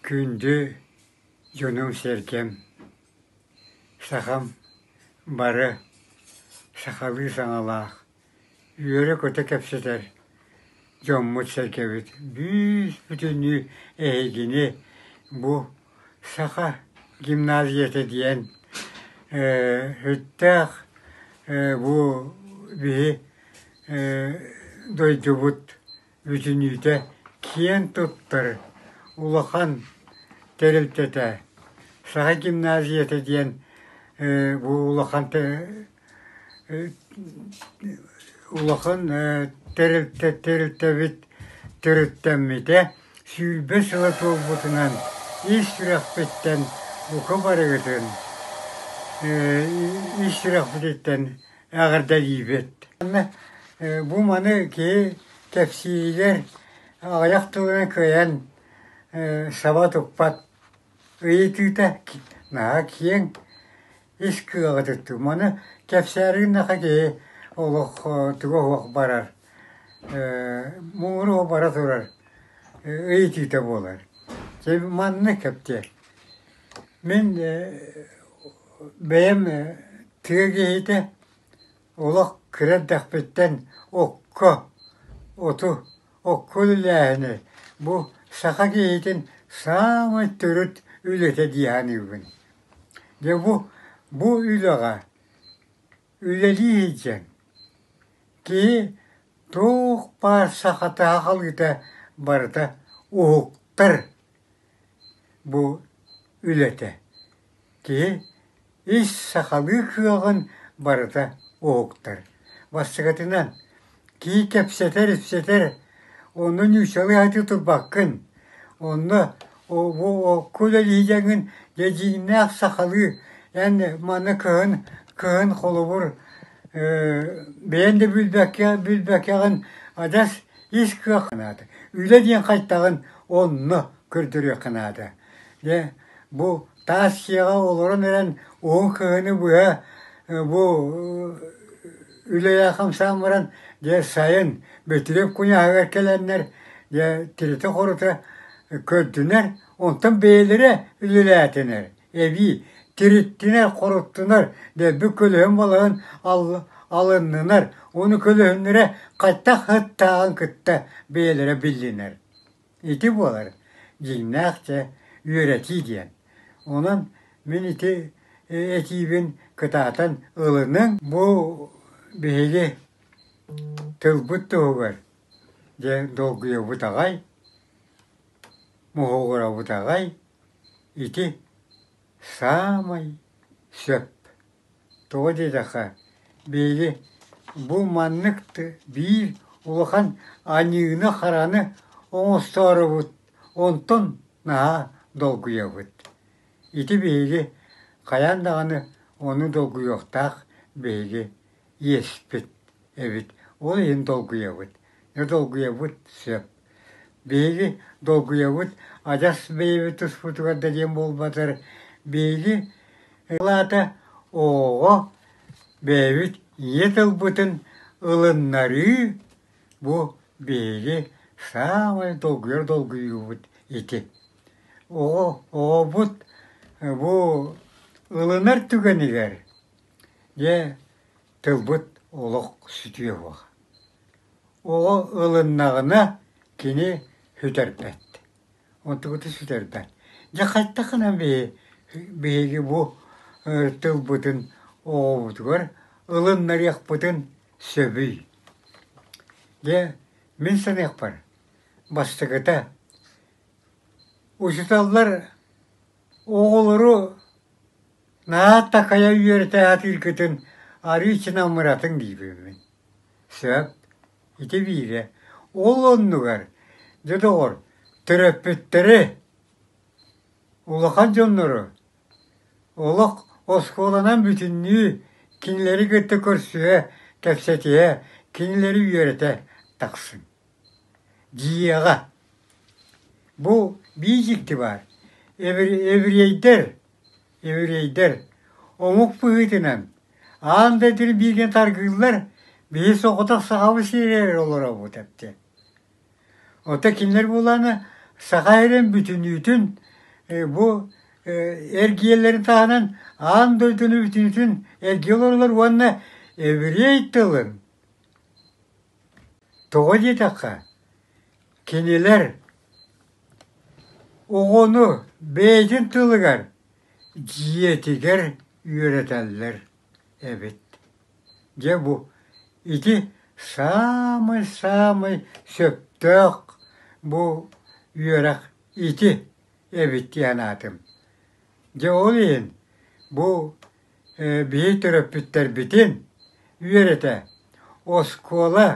Күндү дьонум-сэргэм, сахам бары сахалыы саҥалаах, үөрэ-көтө кэпсэтэр дьоммут-сэргэбит бүүс-бүтүннүү эһигини бу Саха гимназията диэн сүрдээх бу биһи дойдубут бүтүннүүтэ киэн туттар улахан тэрилтэтэ Саха гимназията диэн бу улахан улахан тэрилтэ тэрилтэбит төрүттэммитэ 20 сыла туолбутунан ис сүрэхпиттэн бука барыгытын ис сүрэхпититтэн эҕэрдэлиибит. Бу маны киһи кэпсииригэр аҕыйах тылынан кыайан саба туппат ыйытыыта наһаа киэҥ ис кыаҕы туттуу. Маны кэпсээри гыннахха киһи олох туга суох барар, муҥура бара турар ыйытыыта буолар. Манна кэпсиэ. Мин бэйэм тыа киһитэ олох кыра эрдэхпиттэн окко, оту, окко үлэлээһини бу саха киһитин саамай төрүт үлэтэ дии саныыбын. Дьэ бу, бу үлэҕэ үлэлии сылдьан киһи туох баар сахата сахалыыта барыта уһуктар бу үлэтэ. Киһи ис сахалыы кыаҕын барыта уһуктар. Бастакытынан, киһи кэпсэтэр-ипсэтэр, онно нууччалыы сатыы турбаккын, онно бу окко үлэлииһиҥҥин дьэ дьиҥнээх сахалыы эн манна кыһын кыһын холобур бэйэҥ да билбэккэ билбэккэҕин адьас ис кыах наада. Үлэ диэн хайтаҕын онно көрдөрүөххэ наада. Дьэ, бу таас дьиэҕэ олорон эрэн уһун кыһыны быһа бу үлэлээх хамсаан баран дьэ сайын Бөтүрүөп куйааһыгар кэлэннэр дьэ тиритэ-хорута көрдүнэр, онтон бэйэлэрэ үлэлээтинэр, эбии тириттинэр, хоруттунар, дэлби көлөһүн балаһын алыннынар, ону көлөһүннэрэ хайдах сыттааҕын кытта бэйэлэрэ биллинэр. Ити буолар дьиҥнээх дьэ үөрэтии диэн. Онон мин ити этиибин кытаатан ылыныҥ. Бу биһиги тылбыт туһугар дьэ долгуйабыт аҕай, моһуогурабыт аҕай ити саамай сөп. Тоҕо диэтэххэ, биһиги бу маннык биир улахан аньыыны-хараны оҥостоорубут, онтон наһаа долгуйабыт. Ити биһиги хайаан даҕаны ону долгуйуохтаах биһиги иэспит эбит. Ол иһин долгуйабыт. Дьэ долгуйабыт сөп. Биһиги долгуйабыт адьас бэйэбит туспутугар да диэн буолбатар, биһиги Ол аата оҕоҕо бэйэбит ийэ тылбытын ылыннарыы бу биһиги саамай долгуйар долгуйуубут ити. Оҕо оҕобут бу ылынар түгэнигэр дьэ тылбыт олох сүтүө суох. Оҕо ылыннаҕына кини сүтэрбэт. Онтубутун сүтэрбэт. Дьэ хайдаххынан биһиги бу тылбытын оҕобутугар ылыннарыахпытын сөбүй? Дьэ, мин саныахпар, бастакыта, учууталлар оҕолору наһаа такайа үөрэтэ сатыыргытын арыый чынаммыратын диибин мин. Сөп, ити биирэ. Ол оннугар, дьэ доҕор, төрөппүттэри, улахан дьоннору олох оскуоланан бүтүннүү кинилэри кытта көрсүһэ, кэпсэтиһэ, кинилэри үөрэтэ тахсыҥ. Дьиэҕэ. Бу биир дьикти баар. Еврейдэр Еврейдэр омук быһыытынан аан дойдуну бииргэ таргыыллар, биһи соҕотох сахабыт сиригэр олоробут эбит. Оттон кинилэр буоллаҕына саха сирин бүтүннүүтүн бу эргийэллэрин таһынан аан дойдуну бүтүнүтүн эргийэ олороллор уонна еврей тылын тоҕо диэтэххэ кинилэр оҕону бэйэтин тылыгар дьиэтигэр үөрэтэллэр эбит. Дьэ бу ити саамай-саамай сөптөөх бу үөрэх ити эбит дии санаатым. Дьэ ол иһин бу биһи төрөппүттэрбитин үөрэтэ оскуола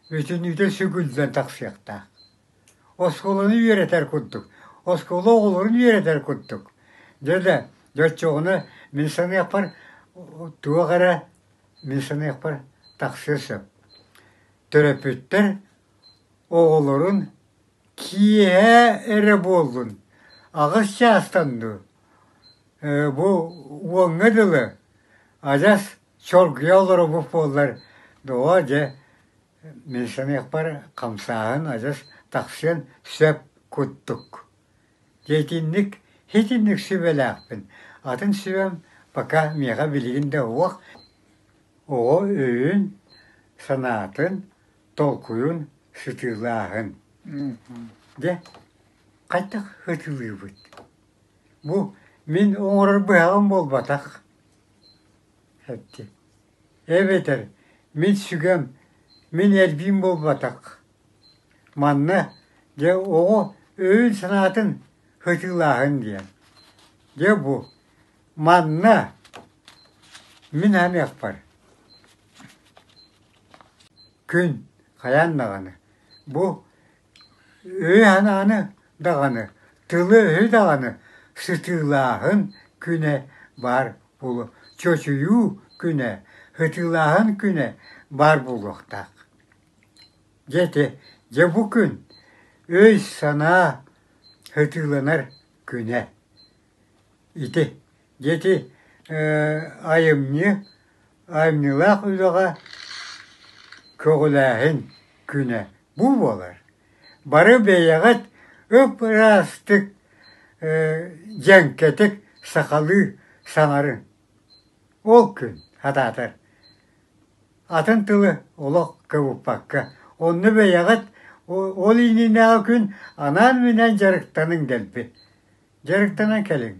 бүтүннүүтэ сүгүллэн тахсыахтаах. Оскуоланы үөрэтэр курдук, оскуола оҕолорун үөрэтэр курдук. Дьэ да, дьэ оччоҕуна мин саныахпар туох эрэ мин саныахпар тахсыа сөп. Төрөппүттэр оҕолорун киэһэ эрэ буоллун, аҕыс чаастан дуу, бу уоҥҥа дылы адьас чоргуйа олоробут буоллар, доҕоо дьэ Мин саныахпар, хамсааһын адьас тахсыан сөп курдук. Дьэ итинник, итинник сүбэлээхпин. Атын сүбэм пока миэхэ билигин да уох. Оҕо өйүн, санаатын, толкуйун сытыылааһын. Дьэ, хайдах сытыылыыбыт? Бу мин оҥорор быһаҕым буолбатах. Эпти. Эбэтэр мин сүгэм, мин эрбиим буолбатах. Манна дьэ оҕо өйүн-санаатын сытыылааһын диэн. Дьэ бу манна мин аныахпар күн хайаан даҕаны бу Өйү-санааны даҕаны, тылы-өһү даҕаны сытыылааһын күнэ баар буолуо, чочуйуу күнэ, сытыылааһын күнэ баар буолуохтаах. Дьэ ити, дьэ бу күн өй-санаа сытыыланар күнэ. Ити, дьэ ити айымньы, айымньылаах үлэҕэ көҕүлээһин күнэ бу буолар. Бары бэйэҕит ып-ыраастык, дьэҥкэтик сахалыы саҥарыҥ. Ол күн сатаатар атын тылы олох кыбыппакка, онно бэйэҕит ол иннинээҕи күн анаан-минээн дьарыктаныҥ дэлби. Дьарыктанан кэлиҥ.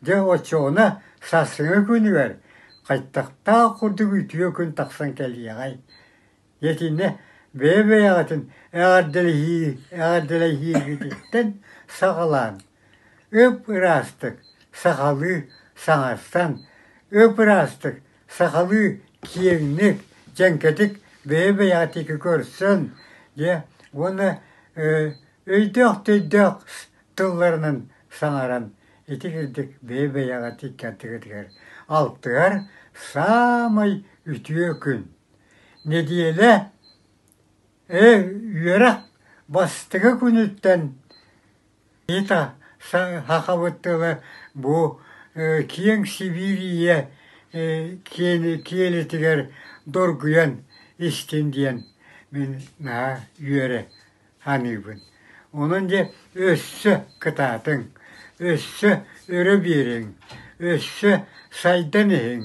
Дьэ оччоҕуна сарсыҥҥы күнүгэр хайдахтаах курдук үтүө күн тахсан кэлиэҕэй Итиннэ бэйэ-бэйэҕитин эҕэрдэлэһии эҕэрдэлэһиигититтэн саҕалаан, ып-ыраастык сахалыы саҥарсан, ып-ыраастык сахалыы киэҥник, дьэҥкэтик бэйэ-бэйэҕитики көрсөн, дьэ уонна өйдөөх-төйдөөх тылларынан саҥаран ити курдук бэйэ-бэйэҕит икки алтыһар саамай үтүө күн. Нэдиэлэ үөрэх бастакы күнүттэн сахабыт тыла бу киэҥ Сибиирийэ киэлитигэр доргуйан истин диэн мин наһаа үөрэ саныыбын. Онон дьэ өссө кытаатыҥ, өссө өрө биэриҥ, өссө сайдан иһиҥ.